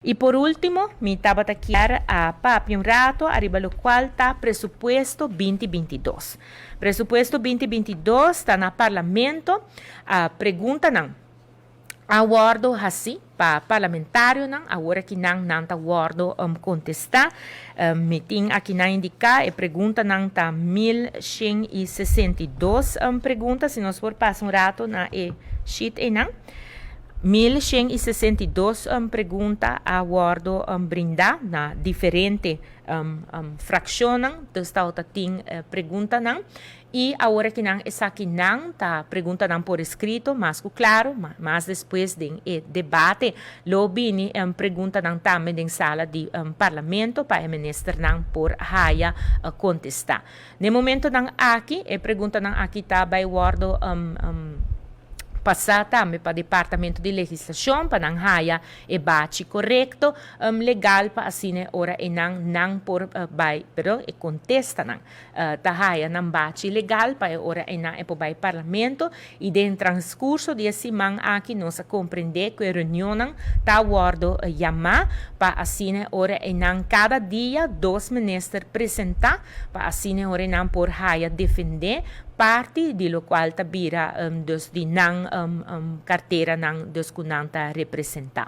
Y por ultimo, mi tabata kier a papia un rato ariba locual ta presupuesto 2022. Presupuesto 2022 ta na Parlamento, a preguntanan a wordo haci pa parlamentarionan, awor aki nan nan ta wordo contesta. Mi tin aki nan indica e preguntanan ta 1162 pregunta, si nos por pasa un rato na e sheet einan. 1162 pregunta a wordo brinda na diferente fraccionnan, dus ta tin preguntanan. Y awor cu nan esakinan ta preguntanan por escrito, mas cu claro, mas despues di e debate, lo bini preguntanan tambe den sala di Parlamento pa e ministernan por haya contesta. Na momentonan aki, e preguntanan aki ta bay wordo pasa tambe pa Departamento di Legislacion pa nan haya e base corecto legal pa asina ora e nan nan por bay, pero e contestanan ta haya nan base legal pa ora e nan e por bay Parlamento. Y den transcurso di siman aki nos a comprende cu e reunionnan ta wordo yama pa asina ora e nan cada dia dos minister presenta pa asina ora nan por haya defende parti di locual ta bira dus di nan carteranan, dus cu nan ta representa.